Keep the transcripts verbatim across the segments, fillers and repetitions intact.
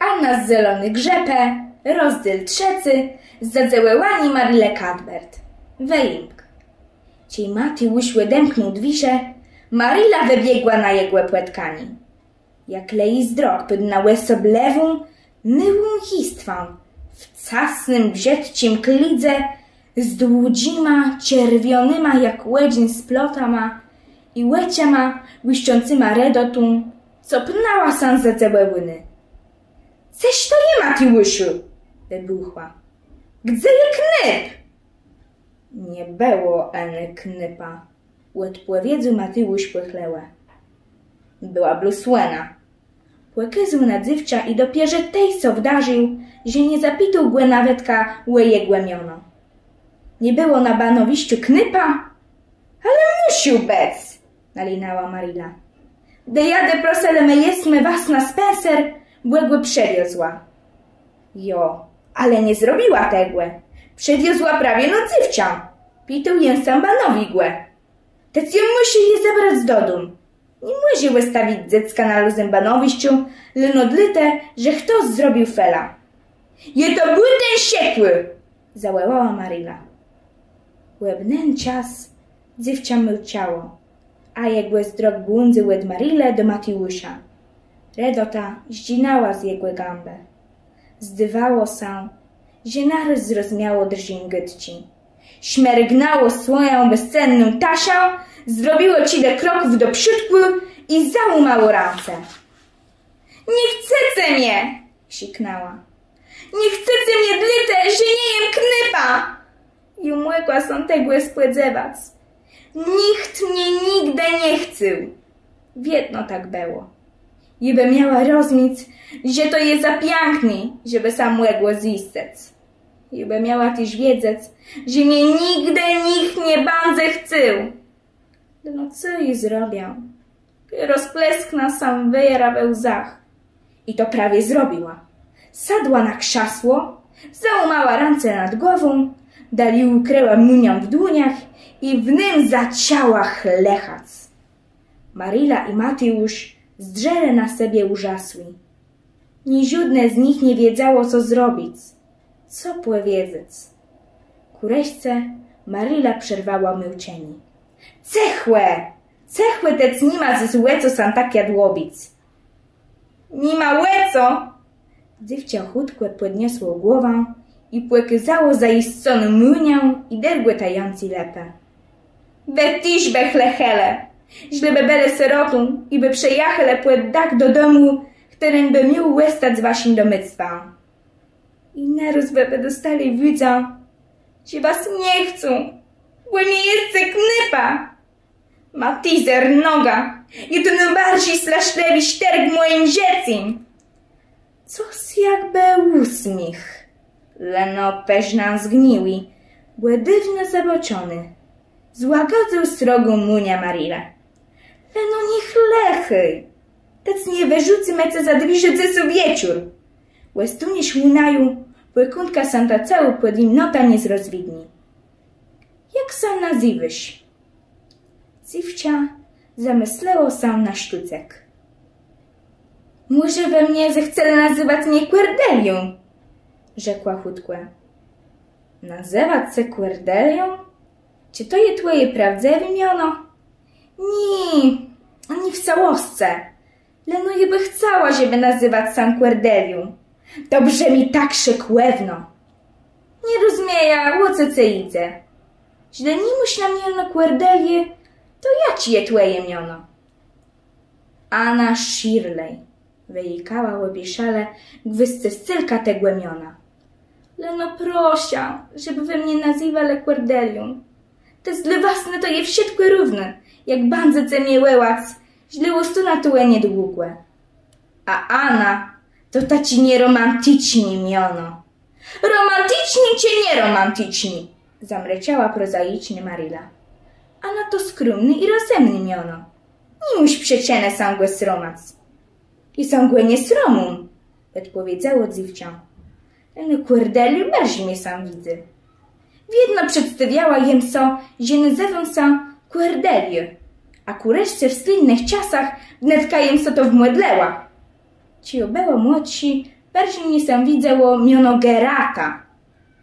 Anna z Zelony Grzëpë, rozdzél trzecy, zadzëwòwanié Marilë Cuthbert. Wëjimk. Czej Matiusz òdemknął dwiérze, Marila wëbiegła na jegò pòtkanié. Jak le ji zdrok pôdł na òsoblëwą, môłą jistwã w casnym, brzëdczim klédze, z dłudżima, czerwionyma jak òdżiń splotama i òczama łiszczącyma redotą, copnãła sã zadzëwòwónô. Cëż to je, Matiuszu? Wëbùchła. Gdze je knôp? Nie bëło ani knôpa, òdpòwiedzôł Matiusz płochlëwie. Bëła blós òna. Pòkôzôł na dzéwczã i dopiérze tej so wdarził, że nie zapitôł gò nawetka ò jegò miono. Nie bëło na banowiszczu knôpa? Ale mùszôł bëc, nalinała Marila. Dejade proselë më jesmë wastnã Spencer, bò gò przëwiozła. Jo, ale nie zrobiła tegò. Przëwiozła prawie no dzéwczã. Pitôł jem sã banowégò. Tec jô mùszã je zabrac dodóm. Ni mòże òstawic dzecka na lózym banowiszczu, leno dlôte, że chtos zrobił felã. Je to bùten szëkù! Zawòłała Marila. Òb nen czas dzéwczã milczało, a jegò zdrok błądzył òd Marilë do Matiusza. Redota zdżinãła z jegò gãbë. Zdôwało sã, że narôz zrozmiało drżéń gôdczi. Smërgnãło swòją bezcenną taszã, zrobiło czile kroków do przódkù i załómało rãce. Nie chcece mie! Krziknãła. Nie chcece mie dlôte, że nie jem knôpã! Jô mògła sã tegò spòdzewac. Nicht mie nigdë nie chcôł. Wiedno tak bëło. Jô bë miała rozmiec, że to je za piãkné, żebë sã mògło zjiscëc. Jô bë miała téż wiedzec, że mie nigdë nicht nie bãdze chcôł. No co jô zrobiã? Rozplesknã sã wierã we łzach. I to prawie zrobiła. Sadła na krzasło, załómała rãce nad głową, dali ùkrëła mùniã w dłoniach i w nym zaczãła chlëchac. Marila i Matiusz zdrzelë na sebie ùrzasłi. Niżódné z nich nie wiedzało, co zrobic, co pòwiedzec. Kù reszce Marila przerwała milczenié. Cëchò! Cëchò, tec ni ma dzys ò co sã tak jadłowic. Ni ma ò co! Dzéwczã chùtkò pòdniosło głowã i pòkôzało zajisconą mùniã i dërgòtającé lëpë. Wë téż bë chlëchelë, żlë bë bëlë sërotą i bë przëjachelë pòd dak do domù, chtëren bë miôł òstac waszim domôctwã. I narôz bë wë dostelë wiédzã, że was nie chcą, bò nie jesce knôpã. Matizer noga, je to nôbarżi straszlëwi sztërk w mòjim żëcym. Cos jakbë ùsmiéch, leno përznã zgniłi, bò dôwno zabôczony, złagòdzył srogą mùniã Marilë. Leno nie chlëchôj, tec nie wërzucymë ce za dwiérze dzysô wieczór. Òstóniesz ù naju, pòkądka sã ta całô pòdimnota nie zrozwidni. Jak sã nazywôsz? Dzéwczã zamëslëło sã na sztócëk. Mòże wë mie zechcelë nazywac mie Kòrdelią? Rzekła chùtkò. Nazywac ce Kòrdelią? Czë to je twòje prôwdzëwé miono? Nié, nié w całoscë. Leno jô bë chcała, żebë nazywac sã Kòrdelią. To brzëmi tak szëkòwno. Nie rozmiejã, ò co ce jidze. Żlë ni môsz na miono Kòrdeliô, to jaczé je twòje miono? Anna Shirley, wëjikała òpieszale gwôscëcelka tegò miona. Leno proszã, żebë wë mie nazywelë Kòrdelią. Tec dlô was to je wszëtkò równo, jak bãdzece mie wòłac, żlë òstónã tu le niedługò. A Ana to taczé nieromanticzné miono. Romanticzné czë nieromanticzné? Zamrëczała prozajiczno Marila. Ana to skromné i rozëmné miono. Ni môsz przëczënë sã gò sromac. Jô sã gò nie sromóm, òdpòwiedzało dzéwczã. Ten Kòrdeliô barżi mie sã widzy. Wiedno przedstôwiała jem so, że nazéwóm sã Kòrdeliô, a kù reszce w slédnëch czasach wnetka jem so to wmòdlëła. Czej jô bëła młodszô, Barżi mie sã widzało miono Gerata.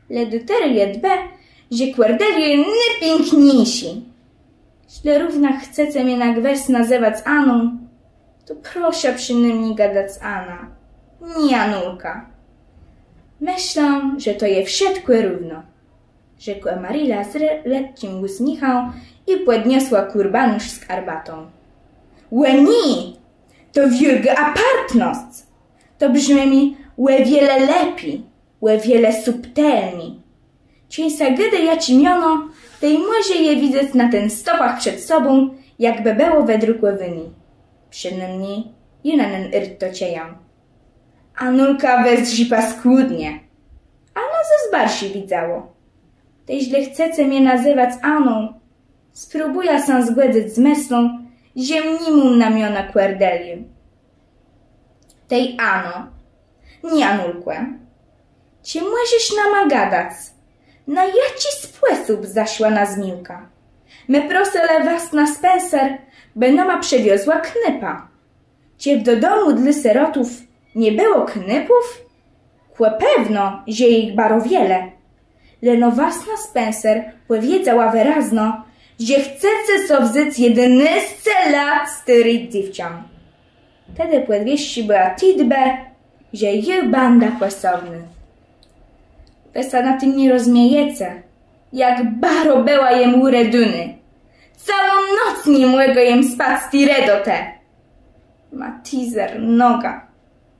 Le do terô jô dbë, że Kòrdeliô je nôpiãkniészi. Żlë równak chcece mie na gwës nazëwac Aną, to proszã przënômni gadac Ana, nié Anulka. Mëszlã, że to je wszëtkò równo, rzekła Marila z re- letczim ùsmiéchã i pòdniosła kùrbanusz z arbatą. Ò nié, to wiôlgô apartnosc. To brzëmi ò wiele lepi, ò wiele subtelni. Czej sã gôdô jaczé miono, tej mòże je widzec na ten stopach przed sobą, jakbë bëło wëdrëkòwóné. Przënômni jô na nen ôrt to czëjã. Anulka wëzdrzi paskùdnie. Anã zôs barżi widzało. Tej żlë chcece mie nazëwac Aną, spróbùjã sã zgòdzëc z mëslą, że ni móm na miono Kòrdeliô. Tej Ano, nié Anulkò, czë mòżesz nama gadac, na jaczi spòsób zaszła na zmiłka? Më proselë wastnã Spencer, bë nama przëwiozła knôpa. Czë w dodomù dlô sërotów nie bëło knôpów? Kò pewno, że jich baro wiele. Leno wastnô Spencer pòwiedzała wërazno, że chcece so wząc jednôsce lat stôré dzéwczã. Tedë pòwiescë bëła ti dbë, że jô bãdã pasownô. Wë so nad tim nie rozmiejece, jak baro bëła jem ùredowónô. Całą noc ni mògła jem spac z ti redotë. Matizer noga,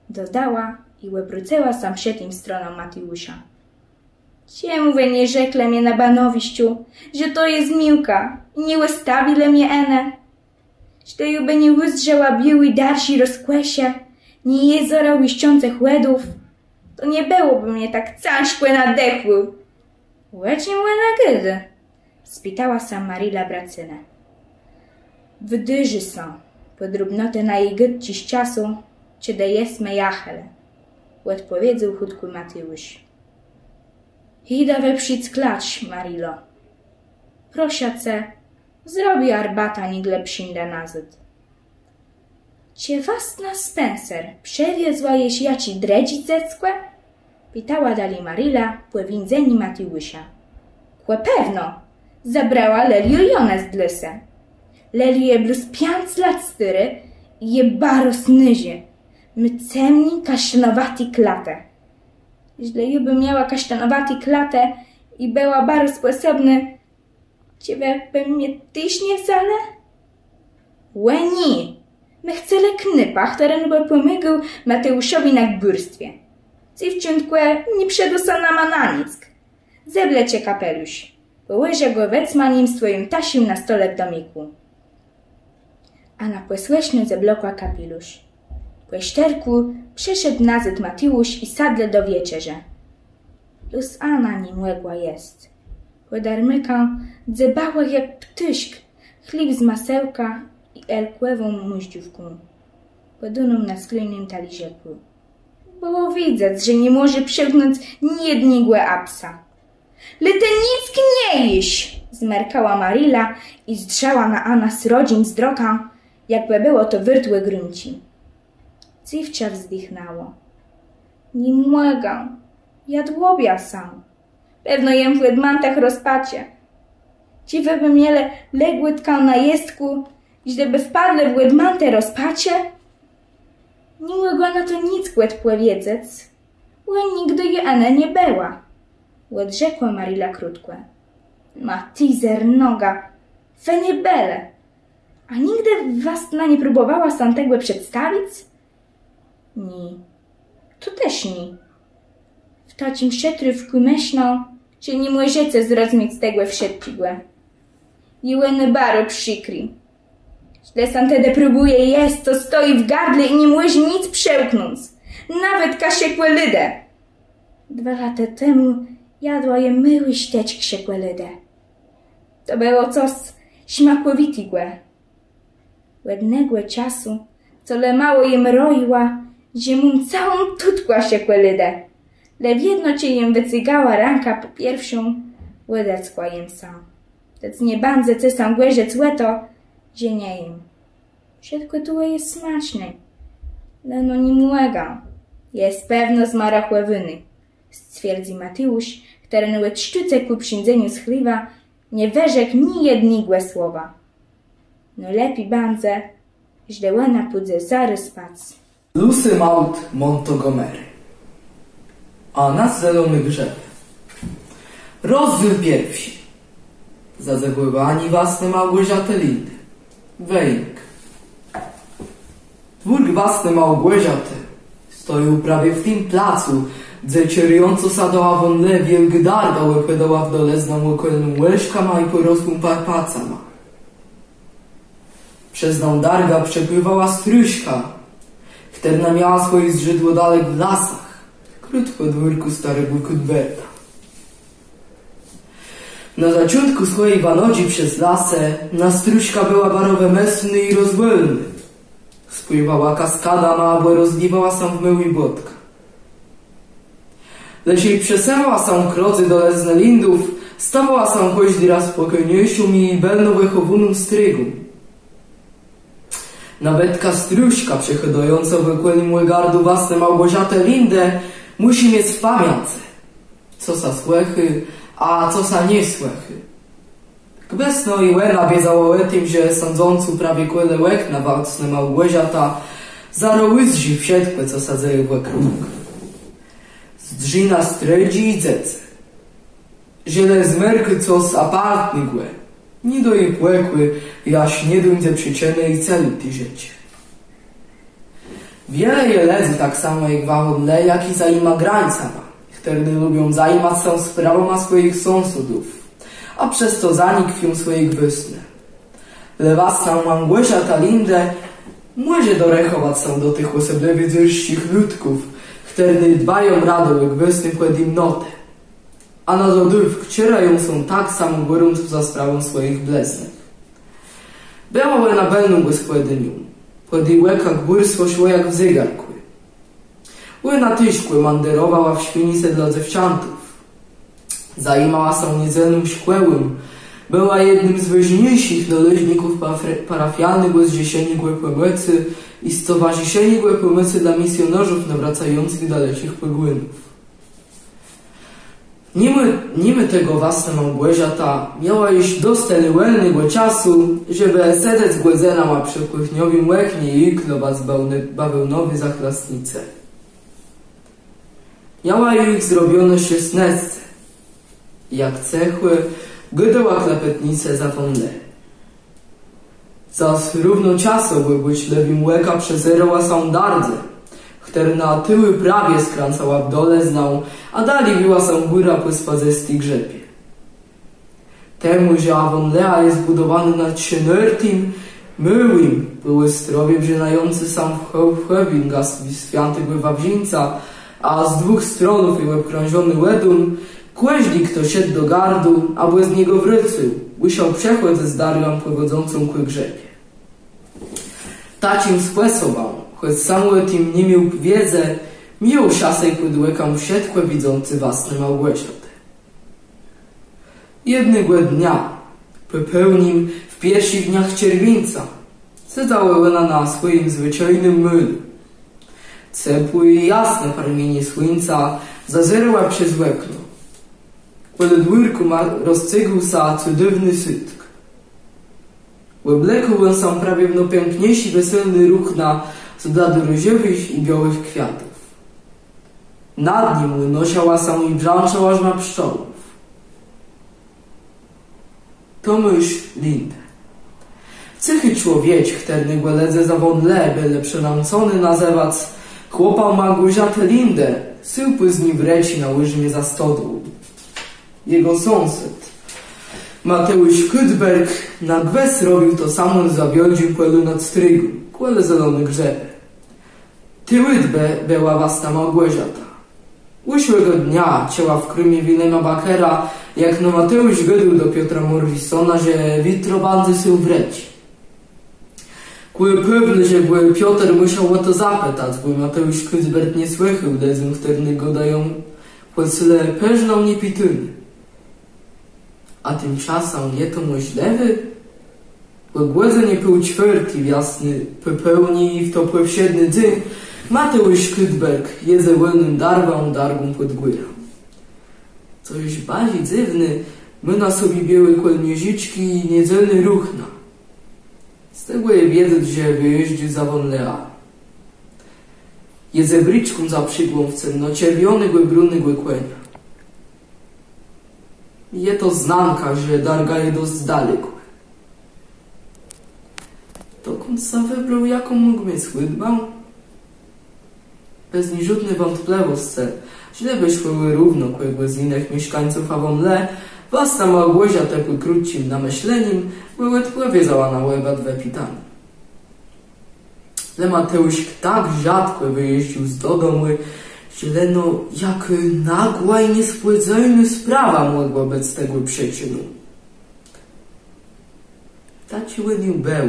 dodała i òbrócëła sã przë tim stroną Matiusza. Czemù wë nie rzeklë mie na banowiszczu, że to je zmiłka, i nie òstawilë mie hénë? Żlë jô bë nie ùzdrzała biôłi darżi rozkòszë, ni jezora łiszczącëch wòdów, to nie bëłobë mie tak cãżkò na dëchù. Ò czim òna gôdô? Spitała sã Marila bracënë. Wdôrzô so pòdrobnotë naji gôdczi z czasu, czedë jesmë jachelë, òdpòwiedzôł chùtkò Matiusz. Jidã wëpic klacz, Marilo. Proszã ce, zrobi arbatã, nigle przińdã nazôd. Czë wastnô Spencer przëwiozła jesz jaczé drëdżé dzeckò? Pitała dali Marila pò wińdzenim Matiusza. Kò pewno, zabrała Leliô Jones dlô se. Leliô je blós piãc lat stôrô i je baro snôżô. Mô cemné kasztanowaté klatë. Żlë jô bë miała kasztanowaté klatë i bëła baro spòsobnô, czë wë bë mie téż nie wzãlë? Ò nié, më chcelë knôpa, chtëren bë pòmógł Mateùszowi na gbùrstwie. Dzéwczątkò nie przëdô sã nama na nick. Zebleczë kapelusz. Pòłożã gò wecmanim z twòją taszą na stole w domikù. Ana pòsłëszno zeblokła kapelusz. Pò sztërkù przëszedł nazôd Matiusz i sadlë do wieczerzë. Blós Ana ni mògła jesc. Pò darmôkù dzëbała jak ptôszk chléb z masełkã i jabkòwą mùżdżówką, pòdóną na sklónym talerzikù. Bëło widzec, że ni mòże przełknąc ni jednégò hapsa. Le të nick nie jész! Zmerkała Marila i zdrzała na Anã srodżim wzrokã, jakbë bëło to wôrt ògrómczi. Dzéwczã wzdichnãło. Ni mògã. Jadłobia sã. Pewno jem w òdmãtach rozpaczë. Czë wë bë mielë lëgòtkã na jestkù, żlë bë wpadlë w òdmãtë rozpaczë? Ni mògła na to nick òdpòwiedzec, bò nigdë jô hénë nie bëła, òdrzekła Marila krótkò. Matizer noga, wë nie bëlë. A nigdë wastnô nie próbòwała sã tegò przedstawic? Nié. To téż nié. W taczim przëtrôfkù mëszlã, że ni mòżece zrozmiec tegò wszëtczégò. Je òno baro przikré. Żlë sã tedë próbùje jesc, co stoji w gardle i ni mòże nick przełknąc. Nawetka szekòlôdë. Dwa lata temù jadła jem môłi sztëczk szekòlôdë. To bëło cos smakòwitégò. Òd negò czasu colemało jem rojiła, że móm całą tutkã szekòlôdë. Le wiedno, czej jem wëcygała rãkã pò pierszą, òdeckła jem sã. Tec nie bãdzece sã gòrzëc ò to, że nie jém. Wszëtkò tu je smaczné. Leno ni mògã. Jes pewno zmarachòwóny, stwierdzył Matéùsz, chtëren òd sztótu kù przińdzeniu z chléwa nie wërzekł ni jednégò słowa. Nôlepi bãdze, że òna pùdze zarô spac. Lucy Maud Montgomery. Ana z Zelony Grzëpë. Rozdzél pierszi. Zadzëwòwanié wastnë Małgòrzatë Lindë. Wëjimk. Dwór wastnë Małgòrzatë stojôł prawie w tim placu, dze czerëjącô sã do Avonlea wiôlgô darga òpôdała w dolëznã òkòloną òlszkama i pòrosłą parpacama. Przez nã dargã przepłiwała strëżka, chtërna miała swòje zdrzódło dalek w lasach, krótkò dwòrkù stôrégò Cuthberta. Na zôczątkù swòji wanodżi przez lasë na strëżka bëła baro wëmëslnô i rozwòlnô. Spłiwała kaskadama abò rozléwała sã w môłé błotka. Lecz jak przesëwała sã krócy dolëznë Lindów, stôwała sã kòżdi rôz spòkójniészą i bëlno wëchòwóną strëgą. Nawetka strëżka przechôdającô w òkòlim ògardu wastnë Małgòrzatë Lindë mùszi miec w pamiãcë, co sã słëchô, a co sã nie słëchô. Gwësno i òna wiedzała ò tim, że sądzącô prawie kòle òkna wastnô Małgòrzata zarô ùzdrzi wszëtkò, co sã dzeje wòkół. Zdrzi na strëdżi i dzecë. Żelë zmerkô cos apartnégò, nie dô ji pòkù, jaż nie dóńdze przëczënë i célu ti rzeczë. Wiele je lëdzy tak samò jak w Avonlea, jak i za jima grańcama, chtërny lubią zajimac sã sprawama swòjich sąsadów, a przez to zanikwią swòje gwôsné. Le wastnô Małgòrzata Lindë mòże dorechòwac sã do tëch òsoblëwie dzyrsczich lëdków, chtërny dbają rôd ò gwôsné pòdjimnotë, a na dodôwk czerają sã tak samò gòrąco za sprawą swòjich blëznëch. Bëła òna bëlną gòspòdënią. Pòd ji òkã gbùrstwò szło jak w zégarkù. Òna téż kòmandérowała w szwalnicë dlô dzéwczãtów. Zajimała sã niedzelną szkòłą. Bëła jednym z wôżniészich nôleżników pafre- parafialnégò Zrzeszeniégò Pòmòcë i Stowarzëszeniégò Pòmòcë dlô misjonôrzów nawrôcającëch daleczich pòganów. Nimò, nimò tegò wastnô Małgòrzata miała ju dosc tëli wòlnégò czasu, żebë sedzec gòdzënama przë kùchniowim òknie i jiklowac bawełno- bawełnowé zachlastnice. Miała jich zrobioné szesnôsce. Jak cëchò gôdała klepetnica z Avonlea. Zôs równoczasno òbôczlëwim òkã przezérała sã dardze, chtërna tuwò prawie skrãcała w dolëznã, a dali wiła sã górã pò spadzësti grzëpie. Temù, że Avonlea je zbùdowóny na trzënórtim, môłim półòstrowie wrzinającym sã w hô- w hôwingã swiãtégò Wawrzińca, a z dwùch stronów je òbkrążony wòdą, kòżdi, chto szedł do gardu abò z niegò wrôcôł, mùszôł przechòdzëc dargą prowadzącą kù grzëpie. Taczim spòsobã, chòc sóm ò tim ni miôł wiédzë, miôł szasã pòd òkã wszëtkò widzący wastny Małgòrzatë. Jednégò dnia, pò pôłnim, w pierszich dniach czerwińca, sedzała òna na swòjim zwëczajnym môlu. Cepłé i jasné parmienie słuńca zazérałë przez òkno. Pòle dwòrkù ma- rozcygôł sã cëdowny sôdk. Òblôkł òn sã prawie w nôpiãkniészé weselné ruchna z blado różowëch i biôłëch kwiatów. Nad nim ùnôszała sã i brzãczała rzma pszczołów. Tomôsz Linde. Cëchi człowiek, chtërnégò lëdze z Avonlea bëlë przënãcony nazëwac chłopã Małgòrzatë Linde, sôł pózni w rëczi na ùrzmie za stodołą. Jegò sąsôd, Mateùsz Cuthbert, na gwës robił to samò na wiôldżim pòlu nad strëgą, kòle Zelony Grzëpë. Ti ùdbë bëła wastnô Małgòrzata. Ùszłégò dnia czëła w krómie Wilema Bakera, jak no Mateùsz gôdôł do Piotra Morrisona, że witro bãdze sôł w rëczi. Kò je pewné, że bë Piotr mùszôł ò to zapëtac, bò Mateùsz Cuthbert nie słëchôł lëdzóm, chtërny gôdają, chòc le përznã nie pitóny. A timczasã je to mòżlëwé? Ò gòdzënie pół czwiôrti w jasny pòpôłnié i w to pòwszédny dzéń Mateùsz Cuthbert jedze wòlnym darwã dargą pòd górã. Co jesz barżi dzywné, mô na sobie biôłé kòlnérzëczczi i niedzelné ruchna. Z tegò je wiedzec, że wëjéżdżô z Avonlea. Jedze briczką zaprzëgłą w cemnoczerwionégò, brunégò kònia. Je to znanka, że darga je dosc dalekô. Dokąd sã wëbrôł, jaką mógł miec ùdbã? Bez niżódny wątplëwòscë, żlë bë szło ò równo kògòs z jinëch mieszkańców Avonlea, wastnô Małgòrzata pò krótczim namëszlenim bë òdpòwiedzała na òba dwie pitania. Le Mateùsz tak rzôdkò wëjéżdżôł z dodomù, że leno jakô nôgłô i niespòdzajnô sprawa mògła bëc tegò przëczëną. Taczi òn ju béł,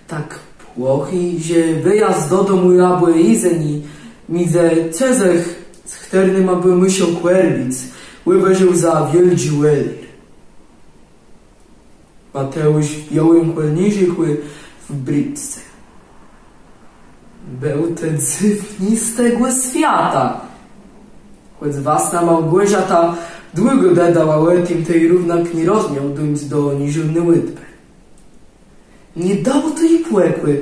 tak płochi, że wëjazd z dodomù abò jidzenié midzë cëzëch, z chtërnyma bë mùszôł kôrbic, ùwôżôł za wiôldżi òlir. Mateùsz w biôłim kòlnérzikù, w briczce. Béł to dzywnik z tegò swiata. Chòc wastnô Małgòrzata długò dbała ò tim, tej równak nie rozmiôł dóńc do niżódny ùdbë. Nie dało to ji pòkù.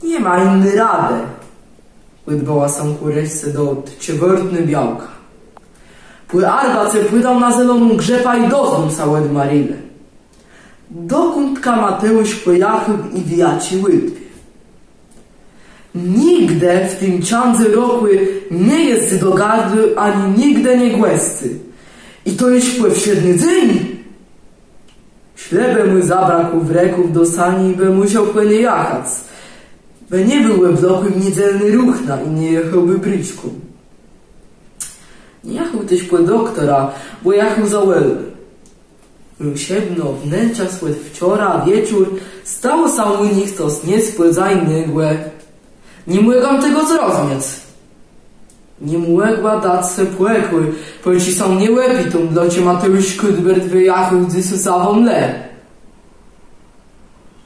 Nie ma jinny radë, ùdbała sã kù reszce do tczëwôrtnô białka. Pò arbace pùdã na Zeloną Grzëpã i doznóm sã òd Marilë, dokądka Mateùsz pòjachôł i w jaczi ùdbie. Nigdë w tim cządze rokù nie jezdzy do gardu ani nigdë nie gòscy. I to jesz pòwszédny dzéń. Żlë bë mù zabrakło wrëków do sani, bë mùszôł pò nie jachac, bë nie béł òblokłi w niedzelné ruchna i nie jachôłbë briczką. Nie jachôł téż pò doktora, bò jachôł za wòlno. Wszedno wnenczas òd wczora wieczór stało sã ù nich cos niespòdzajnégò. Nie mògã tegò zrozmiec. Nie mògła dac se pòkù, pòczi sã nie wëpitóm, dlôcze Mateùsz Cuthbert wëjachôł dzysô z Avonlea.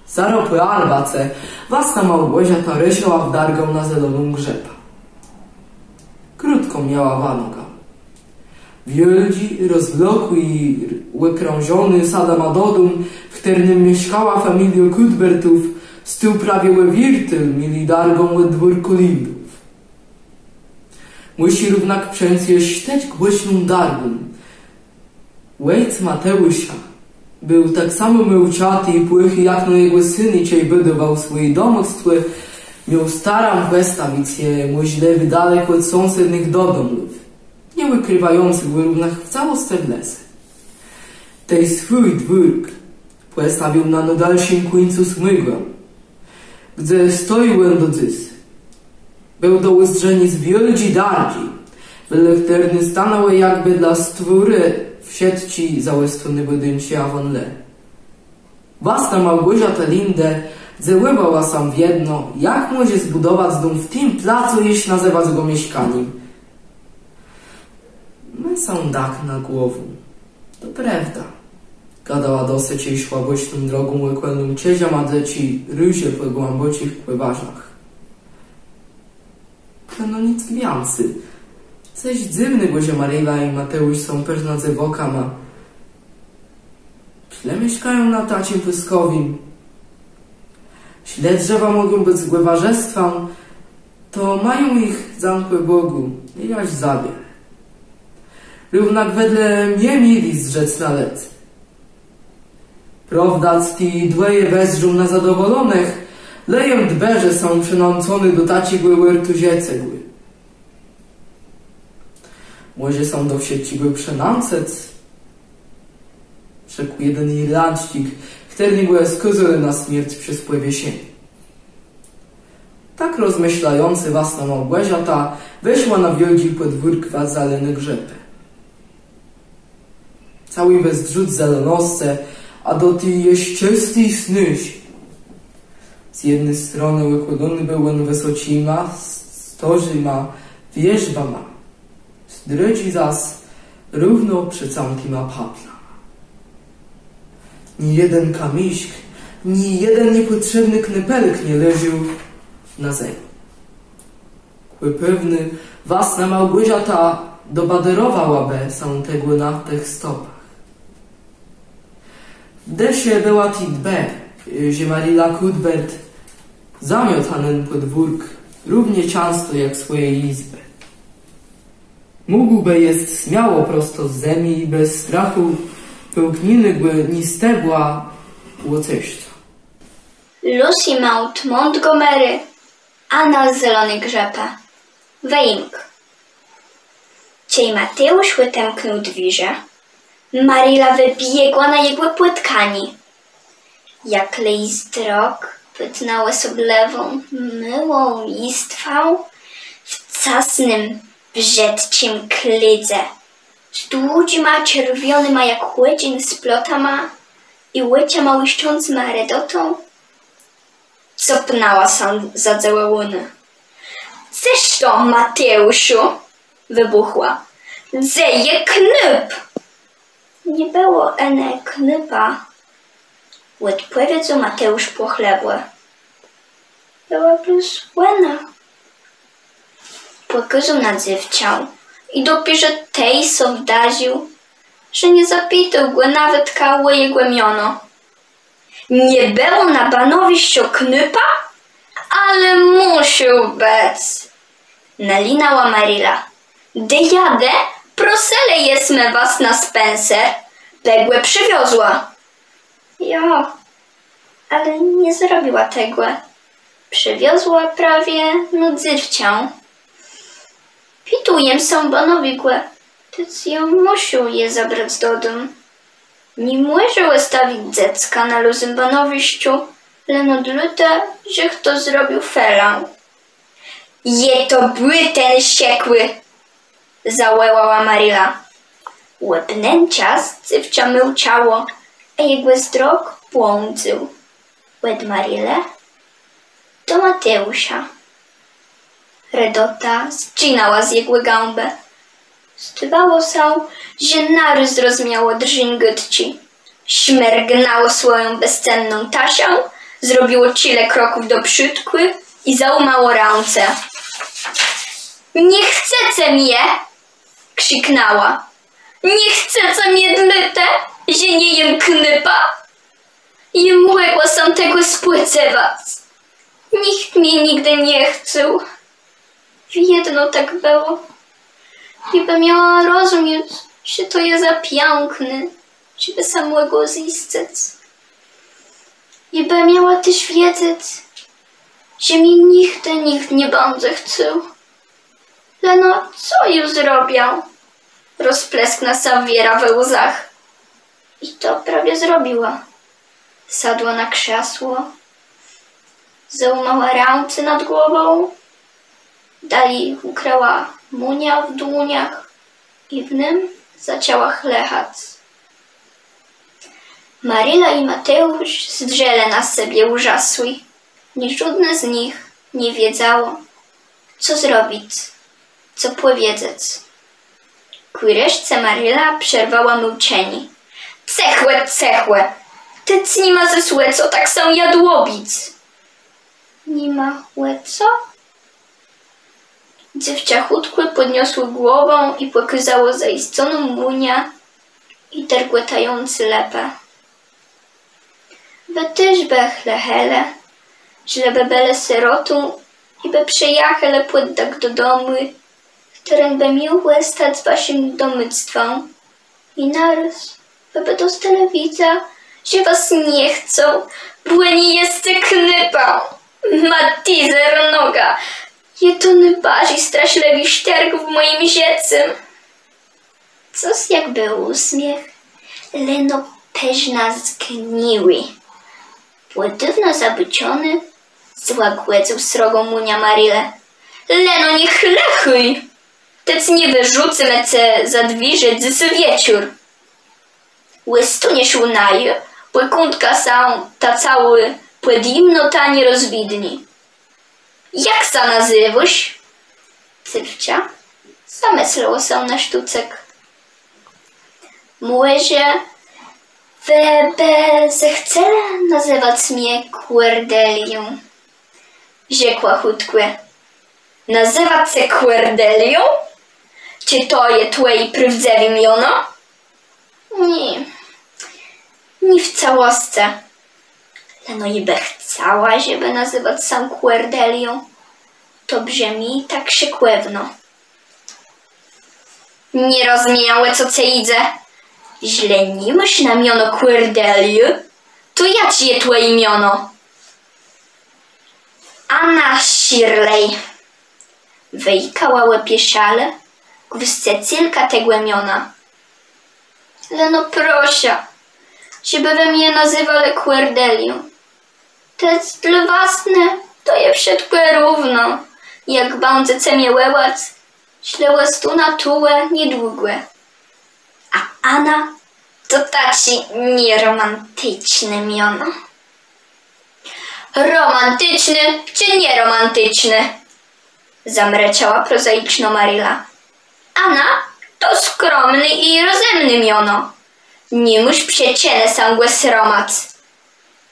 Zarô pò arbace wastnô Małgòrzata rëszëła w dargã na Zeloną Grzëpã. Krótkò miała wanogã. Wiôldżi, rozwlokłi i òkrążony sadama dodóm, w chtërnym mieszkała familiô Cuthbertów, stôł prawie ò wiertel milë dargą òd dwòrkù Lindów. Mùszi równak przeńc jesz tec głosną dargą. Òjc Mateùsza béł tak samò mòłczati i płochi, jak no jegò syn, i czej bùdowôł swòje domôctwò, miôł starã pòstawic je mòżlëwie dalek òd sąsednëch dodomów, nie ùkriwającëch gò równak w całoscë w lese. Tej swój dwòrk pòstawił na nôdalszim kùńcu smùgë, gdze stoji òn do dzys. Béł do ùzdrzeniô z wiôldżi dardżi, wedle chtërny stanãłë jakbë dlô stwòrë wszëtczé załëstóné bùdinczi Avonlea. Wastnô Małgòrzata Linde dzëwòwała sã wiedno, jak mòże zbùdowac dóm w tim placu, jesz nazëwac gò mieszkanim. Mô sã dach nad głową. To prôwda. Gôdała do se, czej szła bòczną drogą òkòloną czëżama dzëczi różë pò głãbòczich pòwarzach. To no nick wiãcy. Cos dzywnégò, że Marila i Mateùsz są përznã dzëwôkama. Żlë mieszkają na taczim pùstkòwim. Żlë drzewa mògą bëc gò warzëstwã, to mają jich, dzãka Bògù, jaż za wiele. Równak wedle mie mili zdrzec na lëdzy. Prôwdac, ti dwòje wëzdrzą na zadowòlonëch, le jem dbë, że są przënãcony do taczégò òrtu żëcégò. Mòże sã do wszëtczégò przënãcëc? Rzekł jeden Irlandczik, chtërnégò skôzelë na smierc przez pòwieszenié. Tak rozmëszlającë, wastnô Małgòrzata weszła na wiôldżi pòdwórk Zelony Grzëpë. Całi we zdrzuc zelonoscë, a do ti jesz czësti i snôżi. Z jedny stronë òkòlony béł òn wësoczima, stôrima wierzbama, z drëdżi zôs równo przëcãtima paplama. Ni jeden kamiszk, ni jeden niepòtrzébny knëpelk nie leżôł na zemi. Ò, pewno wastnô Małgòrzata dobadérowałabë sã tegò na tëch stopach. W dëszë bëła téż ùdbë, że Marila Cuthbert zamiôtô nen pòdwórk równie czãsto jak swòje jizbë. Mógłbë jesc smiało prosto z zemi i bez strachù pòłknieniégò ni stebła òceszcza. Lucy Maud Montgomery, Ana z Zelony Grzëpë. Wëjimk. Czej Mateùsz òtemknął dwiérze, Marila wëbiegła na jegò pòtkanié. Jak le ji zdrok pòtknął òsoblëwą, môłą jistwã w casnym, brzëdczim klédze, z dłudżima czerwònyma jak òdżin splotama i òczama łiszczącyma redotą, copnãła sã zadzëwòwónô. Cëż to, Mateùszu? Wëbùchła. Dze je knôp? Nie bëło ani knôpa, òdpòwiedzôł Mateùsz płochlëwò. Bëła blós òna. Pòkôzôł na dzéwczã i dopiérze tej so wdarził, że nie zapitôł gò nawetka ò jegò miono. Nie bëło na banowiszczu knôpa? Ale mùszôł bëc, nalinała Marila. Dejade, prosëlë jesmë wastnã Spencer, bë gò przëwiozła. Jo, ale nie zrobiła tegò. Przëwiozła prawie no dzéwczã. Pitôł jem sã banowégò, tec jô mùszôł je zabrac dodóm. Ni mòże òstawic dzecka na lózym banowiszczu, leno dlôte, że chto zrobił felã. Je to błëten wscekłi! Zawòłała Marila. Òb nen czas dzéwczã milczało, a jegò zdrok błądzył òd Marilë do Mateùsza. Redota zdżinãła z jegò gãbë. Zdôwało sã, że naróz zrozmiało drżéń gôdczi. Szmërgnãło swòją bezcenną taszą, zrobiło czile kroków do przódkù i załómało rãce. Nie chcece mie! Krziknãła. Nie chcece mie dlôte, że nie jem knôpã? Jem mògła sã tegò spòdzewac. Nicht mie nigdë nie chcôł. Wiedno tak bëło. Jô bë miała rozmiec, że to je za piãkné, żebë sã mògło zjiscëc. Jô bë miała téż wiedzec, że mie nigdë nicht nie bãdze chcôł. Leno co jô zrobiã? Rozplesknã sã wierã we łzach. I to prawie zrobiła. Sadła na krzasło, załómała rãce nad głową, dali ùkrëła mùniã w dłoniach i w nym zaczãła chlëchac. Marila i Mateùsz zdrzelë na sebie ùrzasłi. Niżódné z nich nie wiedzało, co zrobic, co pòwiedzec. Kù reszce Marila przerwała milczenié. Cëchò, cëchò! Tec ni ma zôs ò co tak sã jadłobic. Ni ma ò co? Dzéwczã chùtkò pòdniosło głowã i pòkôzało zajisconą mùniã i dërgòtającé lëpë. Wë téż bë chlëchelë, żlë bë bëlë sërotą i bë przëjachelë pòd dak do domù, chtëren bë miôł òstac waszim domôctwã. I narôz wë bë dostelë wiédzã, że was nie chcą, bò nie jesce knôpã. Matizernoga, je to nôbarżi straszlëwi sztërk w mòjim żëcym. Cos jakbë ùsmiéch, leno përznã zgniłi, pòd dôwno zabôczony, złagòdzył srogą mùniã Marilë. Leno nie chlëchôj! Tec nie wërzucymë ce za dwiérze dzysô wieczór. Òstóniesz ù naju, pòkądka sã ta całô pòdjimnota nie rozwidni. Jak sã nazywôsz? Dzéwczã zamëslëło sã na sztócëk. Mòże wë bë zechcelë nazëwac mie Kòrdelią, rzekła chùtkò. Nazëwac ce Kòrdelią? Czë to je twòje prôwdzëwé miono? Nié, nié w całoscë. Leno jô bë chcała, żebë nazëwac sã Kòrdelią. To brzëmi tak szëkòwno. Nie rozmiejã, ò co ce jidze. Żlë ni môsz na miono Kòrdeliô, to jaczé je twòje miono? Anna Shirley. Wëjikała òpieszale gwôscëcelka tegò miona. Leno proszã, żebë wë mie nazëwelë Kòrdelią. Tec dlô was to je wszëtkò równo, jak bãdzece mie wòłac, żlë òstónã tuwò niedługò. A Ana to taczé nieromanticzné miono. Romanticzné czë nieromanticzné? Zamrëczała prozajiczno Marila. Ana to skromné i rozëmné miono. Ni môsz przëczënë sã gò sromac.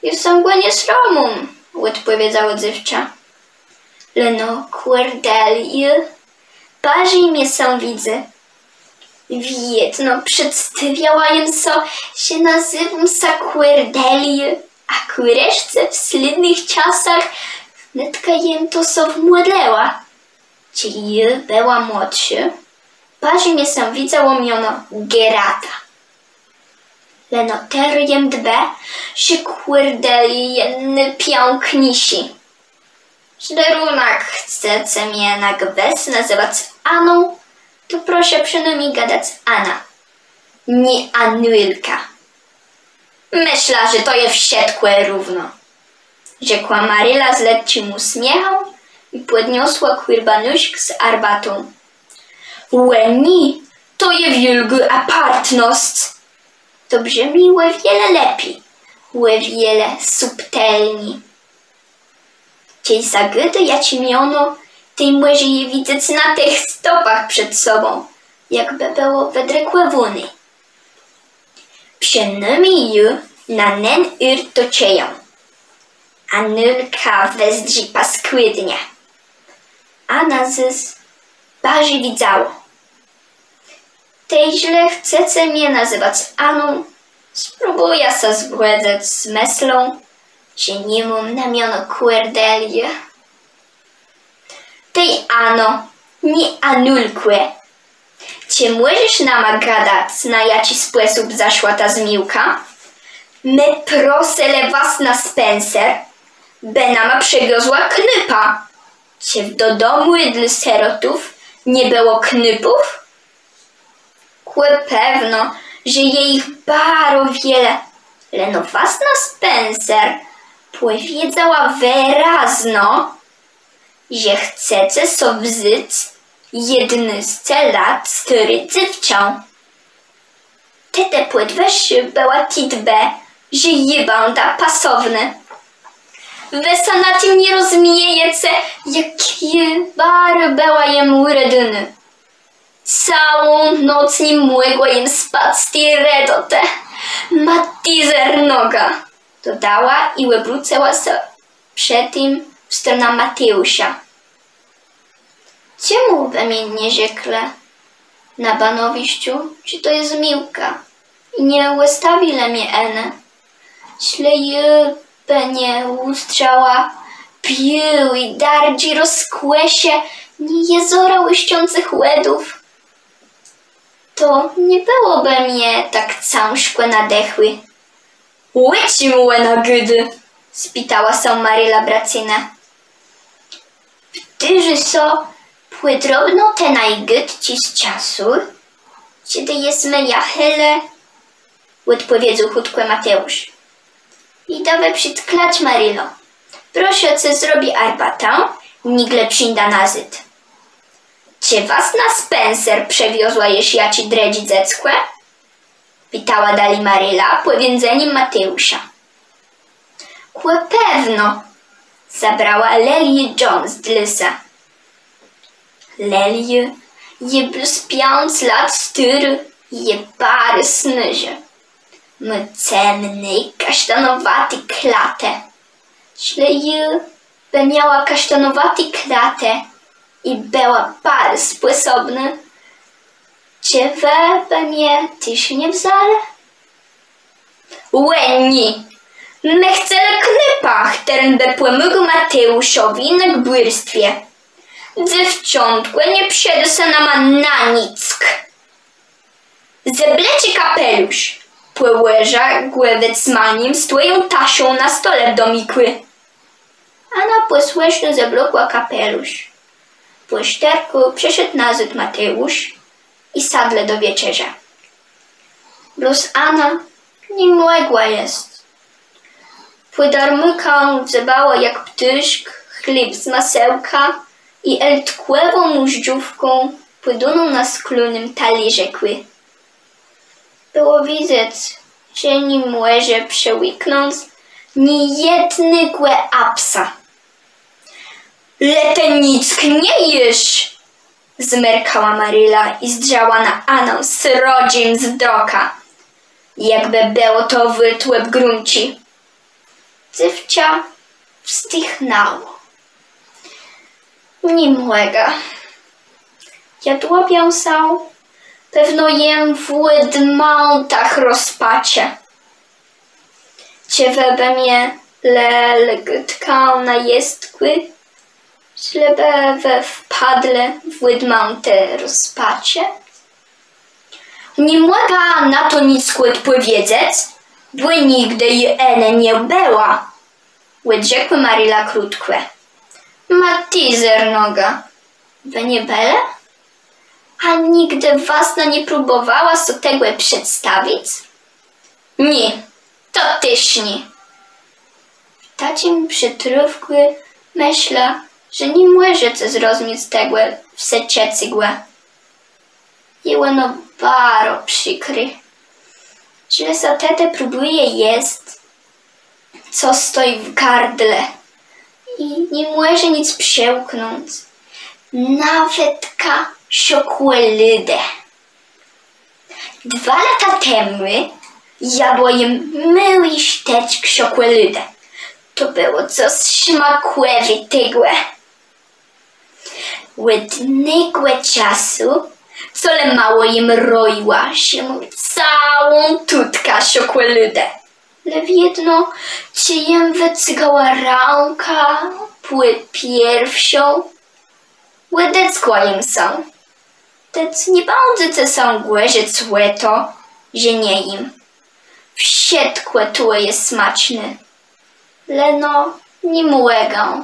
Jô sã gò nie sromóm, òdpòwiedzało dzéwczã. Leno Kòrdeliô barżi mie sã widzy. Wiedno przedstôwiała jem so, że nazéwóm sã Kòrdeliô, a kù reszce w slédnëch czasach wnetka jem to so wmòdlëła. Czej jô bëła młodszô, barżi mie sã widzało miono Gerata. Leno terô jem dbë, że Kòrdeliô je nôpiãkniészô. Żlë równak chcece mie na gwës nazëwac Aną, to proszã przënômni gadac Ana, nié Anulka. Mëszlã, że to je wszëtkò równo, rzekła Marila z letczim ùsmiechã i pòdniosła kòrbanuszk z arbatą. Ò nié, to je wiôlgô apartnosc. To brzëmi ò wiele lepi, ò wiele subtelni. Czej zagôdô jaczé miono, tej mòże je widzec na tëch stopach przed sobą, jakbë bëło wëdrëkòwóné. Przënômni jô na nen ôrt to czëjã. Anulka wëzdrzi paskùdnie. Ana zôs barżi widzało. Tej żlë chcece mie nazëwac Aną, spróbùjã sã zgòdzëc z mëslą, że ni móm na miono Kòrdeliô. Tej Ano, nié Anulkò, czë mòżesz nama gadac, na jaczi spòsób zaszła ta zmiłka? Më proselë wastnã Spencer, bë nama przëwiozła knôpa. Czë w dodomù dlô sërotów nie bëło knôpów? Kò pewno, że je jich baro wiele, leno wastnô Spencer pòwiedzała wërazno, że chcece so wząc jednôsce lat stôré dzéwczã. Tedë pòdwëższô bëła ti dbë, że jô bãdã pasownô. Wë so na tim nie rozmiejece, jak jô baro bëła jem ùredowónô. Całą noc ni mògła jem spac z ti redotë. Mati zernoga, dodała i òbrócëła sã przë tim w stronã Mateùsza. Czemù wë mie nie rzeklë na banowiszczu, że to je zmiłka, i nie òstawilë mie hénë? Żlë jô bë nie ùzdrzała biôłi, dardżi rozkòszë, ni jezora łiszczącëch wòdów, to nie bëłobë mie tak cãżkò na dëchù. Ò czim òna gôdô? Spitała sã Marila bracynë. Pòwtôrzô so pòdrobno te naje gôdczi z czasu, czedë jesmë jachelë, òdpòwiedzôł chùtkò Mateùsz. Jidã wëpic klacz, Marilo. Proszã ce, zrobi arbatã, nigle przińdã nazôd. Czë wastnô Spencer przëwiozła jesz jaczé drëdżé dzeckò? Pitała dali Marila pò wińdzenim Mateùsza. Kò pewno, zabrała Lili Jones dlô se. Lili je blós piãc lat stôrô i je baro snôżô. Mô cemné, kasztanowaté klatë. Żlë jô bë miała kasztanowaté klatë i bëła baro spòsobnô. Czë wë bë mie téż nie wzãlë? Ò nié! Më chcelë knôpa, chtëren bë pòmógł Mateùszowi na gbùrstwie. Dzéwczątkò nie przëdô sã nama na nick. Zebleczi kapelusz, pòłoża gò wëcmanim z twòją taszą na stole w dómikù. Ana pòsłëszno zeblokła kapelusz. Pò sztërkù przëszedł nazôd Mateùsz i sadlë do wieczerzë. Blós Ana ni mògła jesc. Pòdarmôkã dzëbała jak ptôszk chléb z masełkã i eltkòwą mùżdżówką pòdóną na sklónym talérzikù. Bëło widzec, że ni mòże przełknąc ni jednégò hapsa. Le të nick nie jész! Zmerkała Marila i zdrzała na Anã srodżim wzrokã, jakbë bëło to wërtłé w grunce. Dzéwczã wzdichnãło. Ni mògã. Jô dłabiã sã, pewno jem w òdmãtach rozpaczë. Czë wë bë mielë lëgòtkã na jestkù, żlë bë wë wpadlë w òdmãtë rozpaczë? Ni mògã na to nick òdpòwiedzec, bò nigdë jô w nich nie bëła, òdrzekła Marila krótkò. Ma të zernoga, wë nie bëlë? A nigdë wastnô nie próbòwała so tegò przedstawic? Nié, to téż nié. W taczim przëtrôfkù mëszlã, że ni mòżece zrozmiec tegò wszëtczégò. Je òno baro przikré. Żlë sã tëli próbùje jesc, co stoji w gardle i ni mòże nic przełknąc. Nawetka szokòlôdë. Dwa lata temù jadła jem môłi sztëczk szokòlôdë. To bëło cos smakòwitégò. Òd negò czasu, co le mało jem rojiła, że móm całą tutkã szokòlôdë. Le wiedno, czej jem wëcygała rãkã pò pierszą, òdeckła jem sã. Tec nie bãdzece sã gòrzëc ò to, że nie jém. Wszëtkò tu je smaczné. Leno ni mògã.